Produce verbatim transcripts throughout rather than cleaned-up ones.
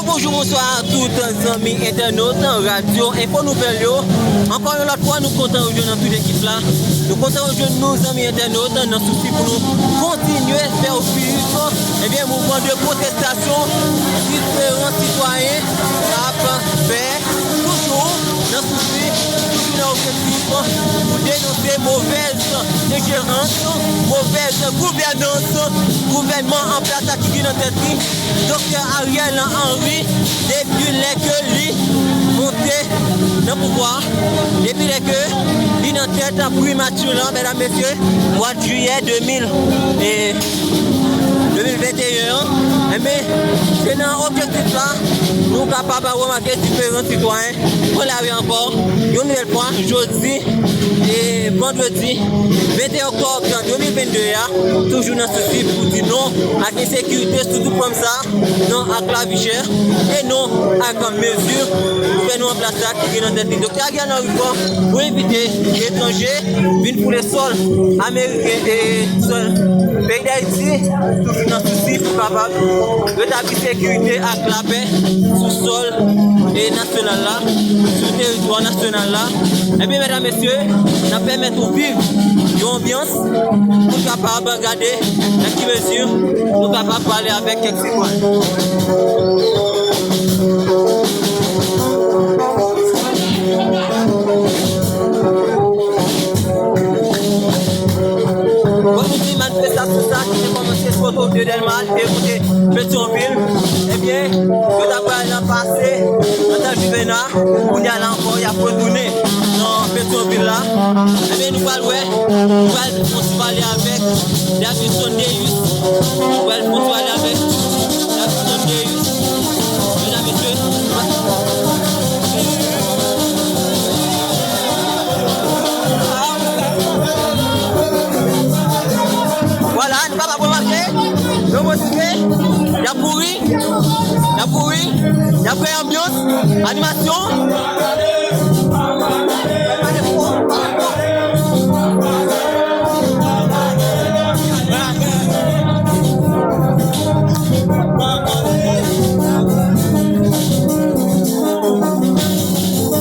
Bonjou, bonswa a tout zanmi entènot Radyo Enfo Nouvèl yo. Ankò yon lòt fwa, nou kontan rejwenn nou tout ekip la. Nou kontan rejwenn nou, zanmi entènot, nan sousi pou nou kontinye fè w viv, ebyen, mouvman de pwotestasyon diferan sitwayen ap fè, toujou nan sousi, toujou nan objektif pou denonse movèz jerans, movèz gouvènans gouvènman an plas la ki gen nan tèt li, Doktè Ariel Henry, depi lè ke li monte nan pouvwa, depi lè ke li nan tèt primati lan, medam, mesye, mwa jiyè de mil e de mil venteyen an, enben, se nan objektif la, nou kapab remake diferan sitwayen pran lari ankò, yon nouvèl fwa, jodi, e vandredi venteyen òktòb de mil vennde a, toujou nan sousi pou di non ak ensekirite sou tout fòm sa, non ak lavi chè, e non ak mezi gouvènman an plas la ki gen nan tèt li. Doktè Ariel Henry pran pou envite etranje vin foule sòl ameriken e sòl peyi Dayiti, toujou nan sousi pou kapab retabli sekirite ak lapè sou sòl e nasyonal la, sou teritwa nasyonal la. Ebyen, medam, mesye, n ap pèmèt ou viv yon anbyans pou n kapab gade nan ki mezi nou kapab pale avèk kèk sitwayen. Bon, nou di manifestasyon sa ki te kòmanse sou otowòt de Dèlma, al te moute Petyonvil, ebyen, yo ta pral nan pase nan tan Juvena, kounye a la ankò, y ap retounen nan Petyonvil la. Ebyen, nou pral wè, nou pral fè yon ti pale avèk Davidson Deus. Nou pral fè yon ti pale avèk Davidson Deus. Medam, mesye, vwala, nou kapab remake, yo motive, y ap kouri, y ap kouri, y ap kreye anbyans, animasyon.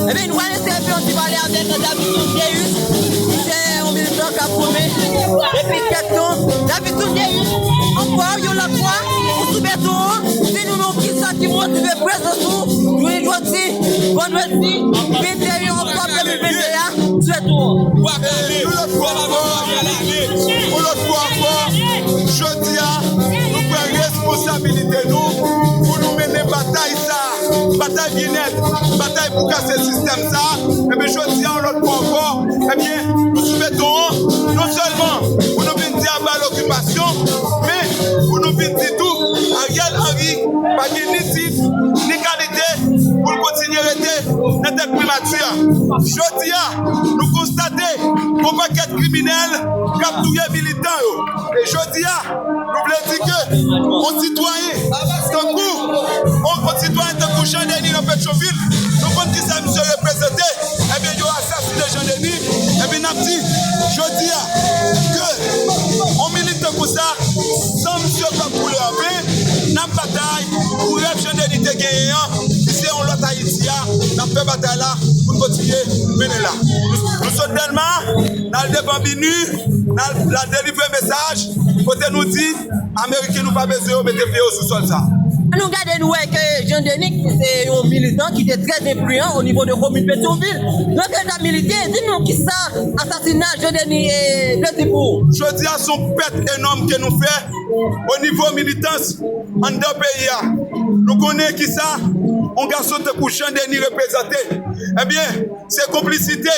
Ebyen, nou pral eseye fè yon ti pale avèk Davidson Deus, ki se yon militan k ap goumen depi kèk tan. Davidson Deus, ankò yon lòt fwa, ou sou beton an, di nou non kisa ki motive prezans ou, jounen jodi, vandredi venteyen òktòb de mil vennde a, sou beton an. Yon lòt fwa ankò, yon lòt fwa ankò, jodi a, nou pran responsabilite nou pou nou mennen batay sa a, batay byennèt, batay pou kase sistèm sa a. Ebyen, jodi a, yon lòt fwa ankò, ebyen, nou sou beton an, non sèlman pou nou vin di aba lokipasyon, men pou nou vin di tou, Ariel Henry pa gen ni tit, ni kalite pou l kontinye rete nan tèt primati a. Jodi a, nou konstate yon pakèt kriminèl k ap touye militan yo. E jodi a, nou vle di ke yon sitwayen tankou, yon, yon sitwayen tankou Jean Denis nan Petyonvil, nou konn kisa misye reprezante. Ebyen, yo asasinen Jean Denis. Ebyen, n ap di, jodi a, ke yon militan konsa, san misye p ap koule an ven, n ap batay pou rèv Jean Denis te genyen an, ki se yon lòt Ayiti a, n ap fè batay la pou n kontinye mennen la. Nou, nou sot Dèlma, n al devan BINUH, n al, n al delivre mesaj, kote nou di, Ameriken, nou pa bezwen yo mete pye yo sou sòl sa a. Nou gade, nou wè ke Jean Denis, ki se yon militan ki te trè enfliyan o nivo de komin Petyonvil, nou wè ke l t ap milite. Di nou kisa asasina Jean Denis, eh, vle di pou ou? Jodi a, se yon pèt enòm ke nou fè o nivo militans anndan peyi a. Nou konnen kisa yon gason tankou Jean Denis reprezante. Ebyen, se konplisite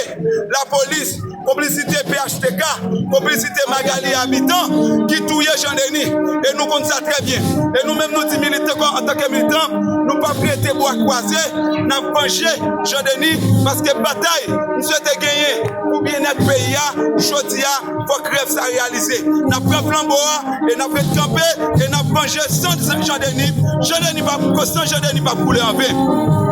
lapolis, konplisite P H T K, konplisite Magalie Habitant ki touye Jean Denis. E nou konn sa trè byen. E nou menm, nou di militan, antanke militan, nou p ap rete bra kwaze, n ap vanje Jean Denis, paske batay misye te genyen pou byennèt peyi a, jodi a, fòk rèv sa reyalize. N ap pran flanbo a e n ap ret kanpe e n ap vanje san Jean Denis. Jean Denis p ap, san Jean Denis p ap koule an ven.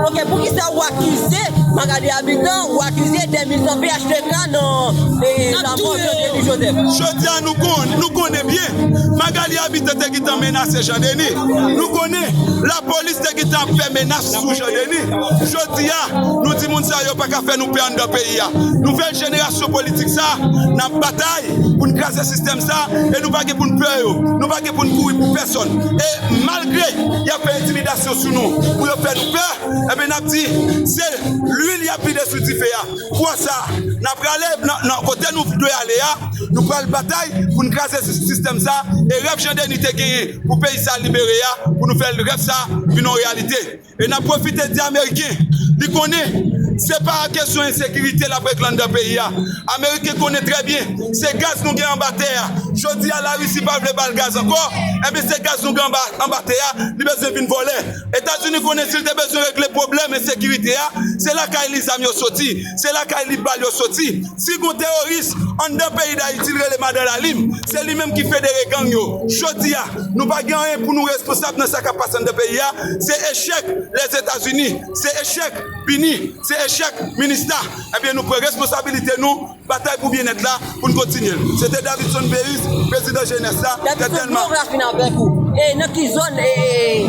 Ok, poukisa ou akize Magalie Habitant, ou akize de militan P H T K nan, eh, lanmò Jean Denis Joseph? Jodi a, nou konn, nou konnen byen, Magalie Habitant te gentan menase Jean Denis. Nou konnen lapolis te t ap fè menas sou Jan Deni. Jodi a, nou di moun sa yo pa ka fè nou pè anndan peyi a. Nouvèl jenerasyon politik sa, n ap batay pou n kraze sistèm sa, e nou pa gen pou n pè yo. Nou pa gen pou n kouri pou pèsòn. E malgre y ap fè entimidasyon sou nou, pou yo fè nou pè, enben, n ap di, se lwil y ap vide sou dife a. Fwa sa, n ap prale nan, nan kote nou dwe ale a, nou pral batay pou n kraze sis-, sistèm sa, e rèv Jan Deni te genyen pou peyi sa libere a, pou nou fè rèv sa vin yon reyalite. E n ap pwofite di Ameriken, li konnen se pa kesyon ensekirite l ap regle anndan peyi a. Ameriken konnen trè byen, se gaz nou gen anba tè a. Jodi a, Larisi pa vle ba l gaz ankò, enben se gaz nou gen anba, anba tè a, li bezwen vin vòlè. Etazini konnen si l te bezwen regle pwoblèm ensekirite a, se lakay li zam yo soti, se lakay li bal yo soti. Si gon teworis anndan peyi Dayiti, l rele Madan Lalim, se li menm ki federe gang yo. Jodi a, nou pa gen anyen pou nou responsab nan sa k ap pase anndan peyi a. Se echèk Lèzetazini, se echèk BINUH, se echèk MINUSTAH. Ebyen, nou pran responsabilite nou, batay pou byennèt la, pou n kontinye l. Se te Davidson Deus, prezidan jenès la, Davidson, tèt Dèlma. Pou yo fin avèk ou. E nan ki zòn, e, e,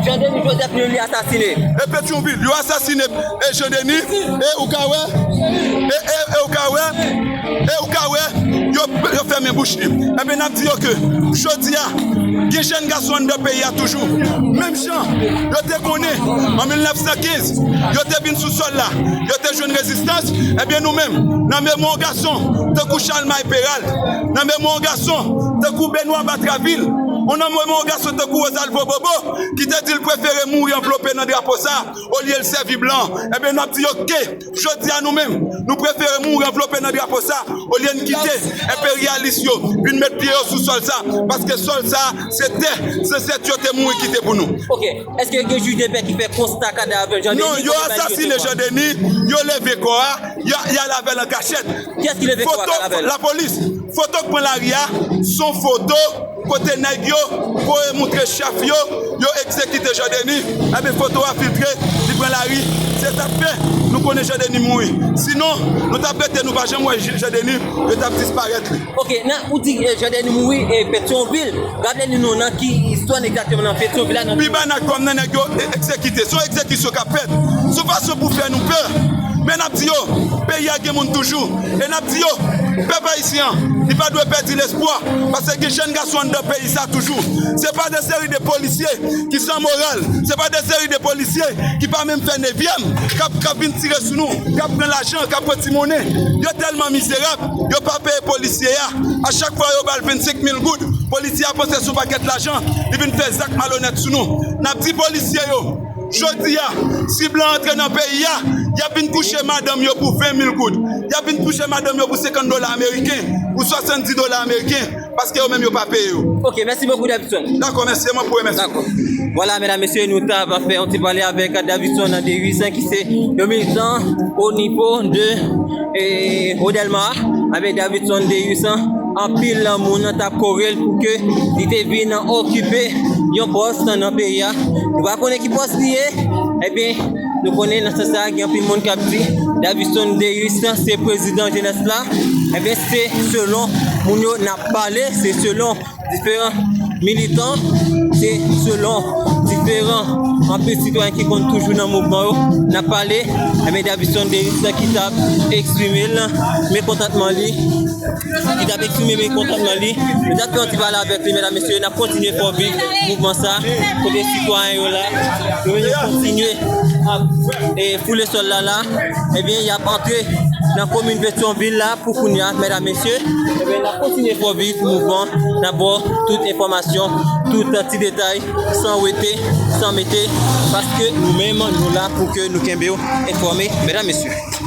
Jean Denis Joseph li, li asasine? E Petyonvil, yo asasine, e, Jean Denis, e ou ka wè, e, e, e ou ka wè, e ou ka wè, yo, yo fèmen bouch li. Ebyen, n ap di yo ke, jodi a, gen jèn gason anndan peyi a toujou. Menm jan, yo te konnen, an mil nèf san kenz, yo te vin sou sòl la, yo te jwenn rezistans, ebyen nou menm, nan memwa yon gason tankou Chalmay Peralt, nan memwa yon gason tankou Benwa Batravil, ou nan memwa yon gason tankou Rosalvo Bobo, ki te di l prefere mouri anvlope nan drapo sa, olye l sèvi blan. Ebyen, n ap di yo ke, jodi a nou menm, nou prefere mouri anvlope nan drapo sa, olye n kite enperyalis yo vin met pye yo sou sòl sa, paske sòl sa, se tè zansèt yo te mouri kite pou nou. Ok, èske gen jij de pè ki fè konsta kadav Jean Denis? Non, yo asasine Jean Denis, yo leve kò a, y a, y al avè l an kachèt. Kiyès ki leve kò a, k al avè l? Lapolis. Foto k pran lari a, se yon foto kote nèg yo voye moutre chèf yo, yo egzekite Jean Denis. Ebyen, foto a filtre, li pran lari. Se sa k fè nou konnen Jean Denis mouri. Sinon, nou t ap rete, nou pa janm wè Jean Denis, yo t ap disparèt li. Ok, nan, ou di, eh, Jean Denis mouri, eh, Petyonvil. Raple nou, nou nan ki zòn egzakteman nan Petyonvil la, nan Pi ba n ak kòm nan nèg yo e-, egzekite. Se yon egzekisyon k ap fèt. Se yon fason pou fè nou pè. Men n ap di yo, peyi a gen moun toujou. E n ap di yo, pèp ayisyen an, li pa dwe pèdi lespwa. Paske gen jèn gason anndan peyi sa toujou. Se pa de seri de polisye ki san moral. Se pa de seri de polisye ki pa menm fè nevyèm, k ap, k ap vin tire sou nou, k ap pran lajan, k ap pran ti monnen. Yo tèlman mizerab, yo pa peye polisye a. A chak fwa yo ba l vennsenk mil goud, polisye a panse se yon pakèt lajan, li vin fè zak malonèt sou nou. N ap di polisye yo, jodi a, si blan antre nan peyi a, y ap vin kouche madanm yo pou ven mil goud. Y ap vin kouche madanm yo pou senkant dola ameriken, pou swasanndis dola ameriken. Paske yo menm yo pa peye yo. Ok, mèsi bokou, Davidson. Dakò, mèsi, se mwen pou remèsye. Dakò. Vwala, medam, mesye, nou t ap fè yon ti pale avèk Davidson Derius, ki se yon militan o nivo de, eh, Rodèlma, avèk Davidson Derius, anpil moun t ap kore l pou ke li te vin okipe yon pòs nan peyi a. Nou pa konnen ki pòs li ye, ebyen, nou konnen nan sans sa, gen anpil moun k ap di Davidson Derius se prezidan jenès la. Ebyen, se selon moun yo n ap pale, se selon diferan militan, se selon diferan anpil sitwayen ki konn toujou nan mouvman yo n ap pale. Ebyen, Davidson Derius ki t ap eksprime l, mekontantman li, ki t ap eksprime mekontantman li. Nou t ap fè yon ti pale avèk li, medam, mesye, n ap kontinye fè w viv mouvman sa, kote sitwayen yo la, yo menm yo kontinye ap, e, foule sòl la la. Ebyen, y ap antre nan komin Petyonvil la pou kounye a, medam, mesye. Ebyen, n ap kontinye fè w viv mouvman, n ap ba w tout enfòmasyon, tout ti detay, san wete, san mete, paske nou menm, nou la pou ke nou kenbe w enfòme, medam, mesye.